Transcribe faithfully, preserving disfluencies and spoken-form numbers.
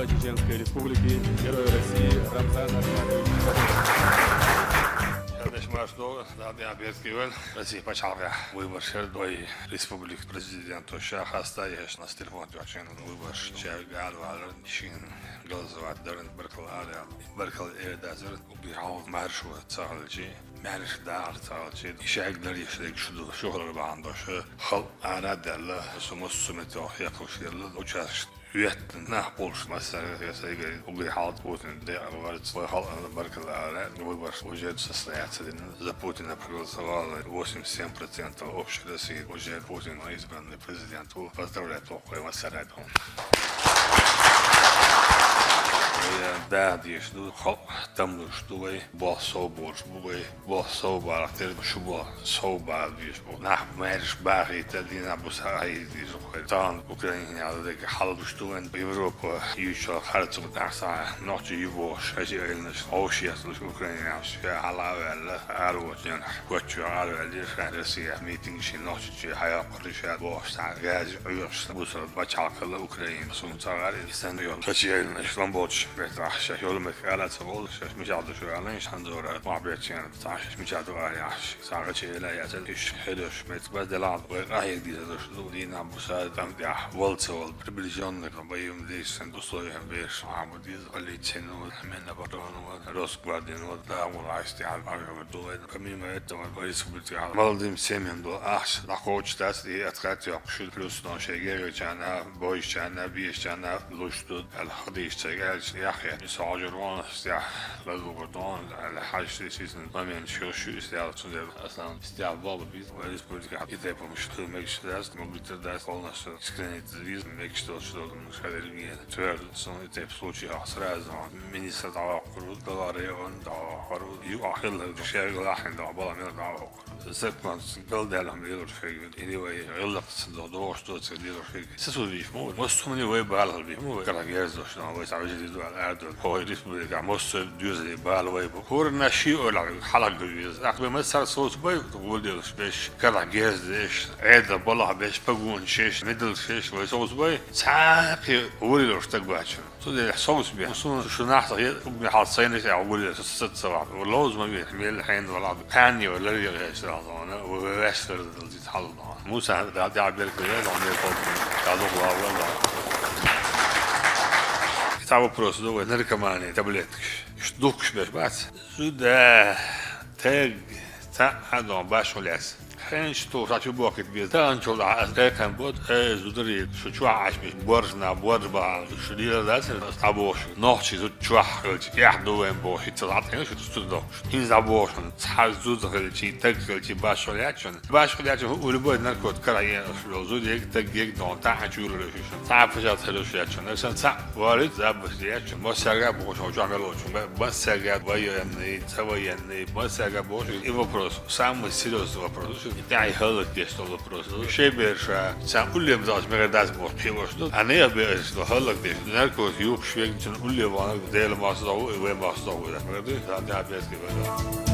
Чеченской Республики, Герой России Рамзан Ахматович Кадыров. Шердеш марш ду, да, да, беркивен. Россия пачалга выбор шер дой республик президент ша хаста еш нас телефон тёчен выбор шер гал валер шин голосовать дарен беркал аря. Беркал эрдазер уби хал марш ва цагалчи. Марш дар цагалчи. Ишек дар ешек шуду шухлар бандош. Хал ара дала сумус сумето якуширла учаш. Уеттин нах болш масса я сайгай угли халт Путин де алварц хал ана беркал ара выбор уже состоятся. За Путина проголосовало восемьдесят семь процентов общей России. Уже Путин избранный президент. Поздравляю, плохой вас радио. Да, дишну, хо, там ну что вы, бо со борш, бо со бар, тер шубо, со бар, диш бо. Нах, мерш бар, и та дина буса, ай, диш бо. Тан Украина, я так, хал, что вы, Европа, ючо, харцу, нахса, ночи, его, шаси, эльнаш, оши, я слышу, Украина, я, хала, вела, арвот, я, хочу, арвела, Россия, митинг, ши, ночи, чи, хая, Пришат бошта, газ уйошта, бусра бачалкала Украина. Сун цагари, сэн йол. Качияльна, шлам болч, бетра, ша, йол мек, ара цагол, ша, мишалды шу, ана, шанзора, мабет чен, саш, мишалды ара, сага чела, я, сен, иш, хедош, мет, баз дела, вай, ай, диза, дош, ду, дина, буса, там, я, вол, цевол, приближённых, там, боевым действиям, условиям, веш, а, вот, из, полиция, ну, Минобороны, вот, Росгвардия, ну, вот, да, власть, я, а, вот, дуэ, Помимо этого, по республике молодым семьям было ах, нахочтас и откат ёкшут плюс но шегер чана, бой чана, беш чана, лушту, ал хадиш чегер, яхе, сажурон, я, лазугурдон, ал хашти сисин момент шушу, я, сунде, аслан, я, баба, биз, республика, и те помощь, мегшдас, могут дас, полностью, искренне, мегшдас, что, ну, шадер, нет, твердо, сон, и те в случае, а, сразу, министр дава куру, дава район, дава куру, ю, ахил, шегер, ахин, дава, бала, мер, дава куру. Сакман, гал дала, мер, шегер, и не вай, гал, дава, что, це, дава, шегер. Сесу виш, мо, мо, сумни вай, бал, вай, мо, вай, кара, герз, дошна, вай, савжи, дава, ардо, хой, республика, мо, со, дюз, бал, вай, бо. Хор, наши, ола, халак, виз. Ах, вай, мо, сар, соус, вай, вулдел, шпеш, кара, герз, деш, эда, бала, беш, пагун, шеш, медл, шеш, вай, соус, вай. Цахи, вулдел, штаг, бачу. Су де соус бе. Су шунах са угме хал сайны ся угуле су сат сава. Лоз ма бе мел хен вала. Кани вала ри геш зона. У вештер дил дит хал. Муса да да бер кре да не кол. Да да гла вала. Китабы просто да наркомания, таблетки. Штукш беш бац. Су да тег та адон баш уляс. Хенч то сачу бокет бе. Та анчол да аз кайкан бот, э, зудри, шу чуа аш бе, борж на, борж ба, шу дила да сер, абош. Нохчи зуд чуа хылч, ях дуэм бо, хит салат, хен шу тут дохш. Ин за бош, ца зуд хылчи, так хылчи, баш хылячон. Баш хылячон, у любой наркот кара е, шу зуд ек, так ек дон, та ачу ле шу. Та пожал хылячон. Сэн ца варит за баш ячон. Мо сага бош, чуа мелочон. Ба сага военный, ца военный, ма сага бош. И вопрос, самый серьёзный вопрос. Да, и халак деш тот вопрос. Шеберша, сам улем заш мега дас бош, пивош, ну, а не я беш, ну, халак деш. Наркот, юг, швег, чен улем, вана, дел, мас, да, и ве, мас, да, да. Мега деш, да, да, без, да.